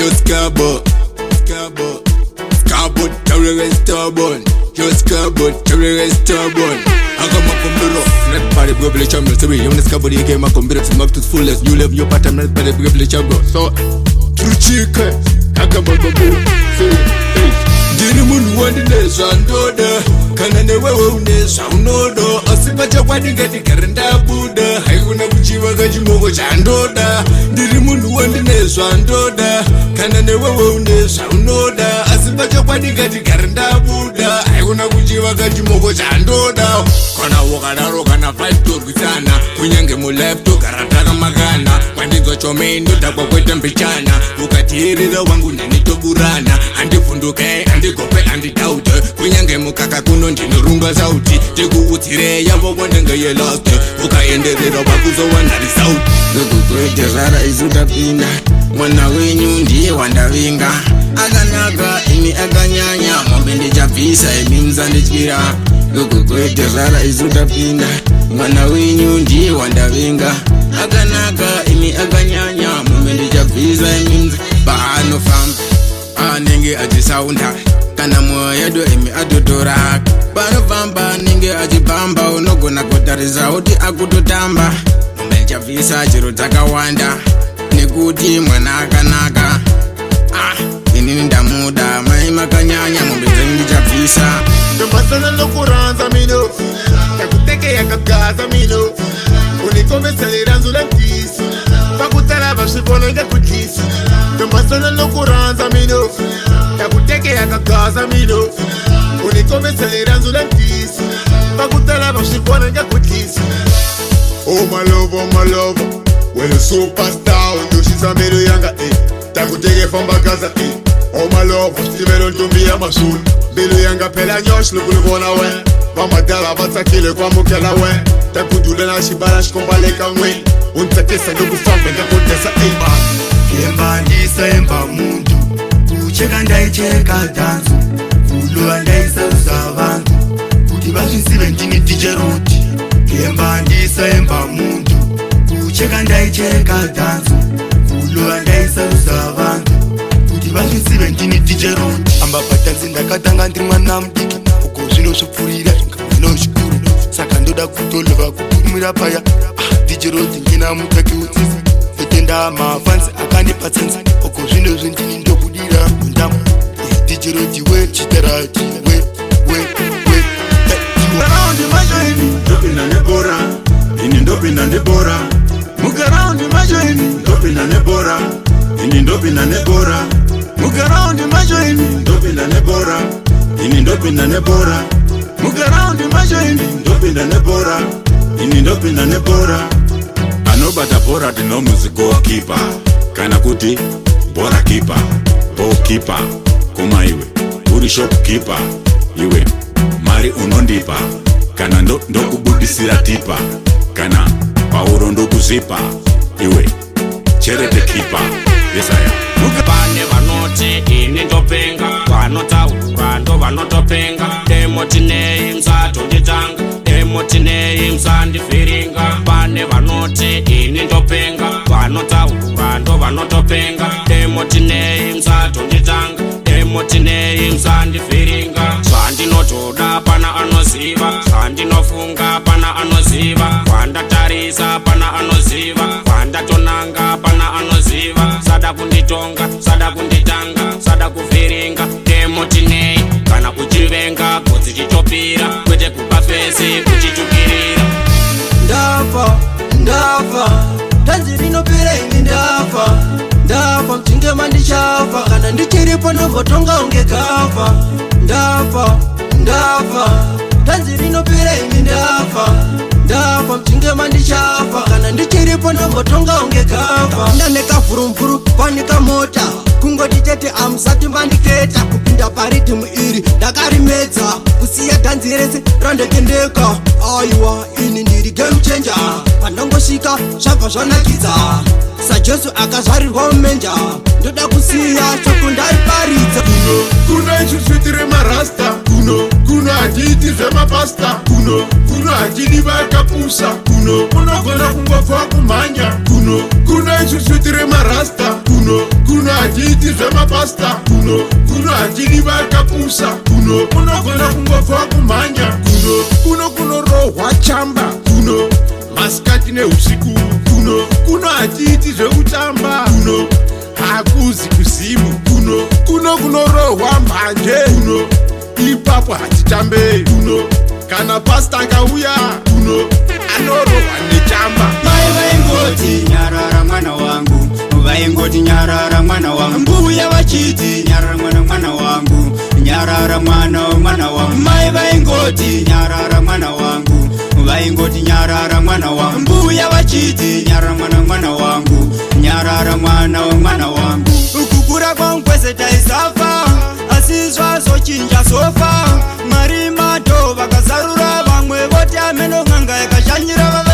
Yo scabo, scabo, scabo, terrorist stubborn. Yo scabo, terrorist stubborn. Akamakombero, not party privilege chamber. So we on the scabo the game makombero to map to fullest. New level, new pattern, not party privilege chamber. So truchike, akamakombero. Say, hey. Ndiri munhu wandine zvandoda, kana newewe une zvaunoda, asi pachokwadi ngatigare ndabuda, haikuna kuchiva kachimoko chandoda. Ndiri munhu wandine zvandoda, kana newewe une zvaunoda, asi pachokwadi ngatigare ndabuda, haikuna kuchiva kachimoko chandoda. Kana ukadaro kana 5 torwisana, kunyange mulife togara takamakana. Kwandinzwa chomei ndodhakwa kwete mbichana, ukateerera wangu nani toburana. Handivhunduke, handigope, handidhaute, kunyange mukaka kuno ndinorunga sauti. Tikuudzire yavo wanenge yelost, ukaenderera wakuzowana result. Kukwete zvara isu tapinda, mwana wenyu ndiye wandavinga. Akanaka imi, akanyanya, mombe ndichabvisa, imi musandityira. Kukwete zvara isu tapinda, mwana wenyu ndiye wandavinga. Akanaka imi, akanyanya, mombe ndichabvisa, imi. Paanofamba anenge achisaunda, kana mwoyo yedu imi atotora. Panofamba anenge achibhamba, unogona kutarisa kuti akutotamba. Mombe ndichabvisa chiro dzakawanda nekuti mwana akanaka. Ah, inini ndamuda, mai makanyanya, mombe dzenyu ndichabvisa. Ntombazana, lokurhandza mina, yakuteke yakagaza mina, unikombisa rirhandzu la ntiyiso, va ku tala va swi vona nga ku tlisa. Ntombazana, lokurhandza mina, yakuteke yakagaza mina, unikombisa rirhandzu la ntiyiso, va ku tala va swi vona nga ku tlisa. Oh my love, oh my love, wena superstar, undoshisa mbilu yanga, eh. Takuteke famba gaza, eh. Oh my love, xitivelo ntombi ya masulu, mbilu yanga phela nyoxi loko ni vona wena. Vamadala va tsakile ku amukela wena, takudula na xibala xikomba le ka n'wini, u ni tsakisa loko fambe nga ku desa, eh. Hemba ndisaemba muntu, kucheka ndaicheka dhanzu, kulova ndaisauza vantu kuti vazvizive ndini DJ Rodi. Hemba ndisaemba muntu, kucheka ndaicheka dhanzu, kulova ndaisauza vantu kuti vazvizive ndini DJ Rodi. Amba patanzi ndakatanga ndiri mwana mudiki, uko zvino zvopfurira inga mwana wechikuru, saka ndoda kutolova kukurumira paya. Ah, DJ Rodi ndina mutaki utsisi, ndotenda mafans akandipa tsenzi, uko zvino zvindini ndobudira mundamu. DJ Rodi we chitarati we we we. Mugaraundi macho ini ndopinda nebhora, ini ndopinda nebhora. Mugaraundi macho ini ndopinda nebhora, ini ndopinda nebhora. Mugaraundi macho ini ndopinda nebhora, ini ndopinda nebhora. Mugaraundi macho ini ndopinda nebhora, ini ndopinda nebhora. Anobata bhora tinomuzi goalkeeper, kana kuti bhora keeper, goalkeeper. Kuma iwe uri shopkeeper, iwe mari unondipa kana ndokubudisira tipa, kana pauro ndokuzvipa, iwe cherete keeper yesaya. Pane vanoti ini ndopenga, vanotaura ndo vanotopenga. Demotinei musatonditanga, demotinei musandivhiringa. Pane vanoti ini ndopenga, vanotaura ndo vanotopenga. Demotinei musatonditanga, demotinei musandivhiringa. Zvandinotoda pana anoziva, zvandinofunga pana anoziva, kwandatarisa pana anoziva, kwandatonanga pana anoziva. Sada kunditonga, sada kunditanga, sada kuvhiringa, demotinei. Kana uchivenga gotsi chichopira, kwete kupa fesi uchitukirira. Ndafa, ndafa, tanzi rinopera, ini ndafa, ndafa, mchinge mandichafa. Kana ndichiripo ndobvotonga unge gafa. Ndafa, ndafa, tanzi rinopera, ini ndafa, ndafa, mchinge mandichafa. Kana ndichiripo ndobvotonga unge gafa. Ndanekavhurumvuru kwanika mota, kungoti chete amusati mandiketa. Kupinda paridhimu iri ndakarimedza, kusiya dhanzi rese randekendeka. Aiwa, ini ndiri game changer, pandangosvika zvabva zvanakidza, saJesu akazvarirwa mumenja. Ndoda kusiya shoko ndariparidza. Kuno, kuno isusu tiri marasta. Kuno, kuno hatiiti zvemapasta. Kuno, kuno hatidi vakapusa. Kuno unogona kungobva kumhanya. Kuno, kuno isusu tiri marasta. Kuno, kuno. Hatiiti zvemapasta kuno. Kuno hatidi vakapusa kuno. Unogona kungobva kumhanya kuno. Kuno kunorohwa chamba kuno, masikati neusiku kuno. Kuno hatiiti zvekutamba kuno. Hakuzi kuzimu kuno. Kuno kunorohwa mbanje kuno, ipapo hatitambe kuno. Kana pasta akauya kuno, anorohwa nechamba. Mai vaingoti, "Nyarara mwana wangu." Vaingoti, "Nyarara mwana wangu." Mbuya vachiti, "Nyarara mwana, mwana wangu, nyarara mwana, mwana wangu." Mai vaingoti, "Nyarara mwana wangu." Vaingoti, "Nyarara mwana wangu." Mbuya vachiti, "Nyarara mwana, mwana wangu, nyarara mwana, mwana wangu." Kukura kwangu kwese taisafa, asi zvazochinja so far. Mwari mato vakazarura, vamwe voti ameno n'anga yakashanyira.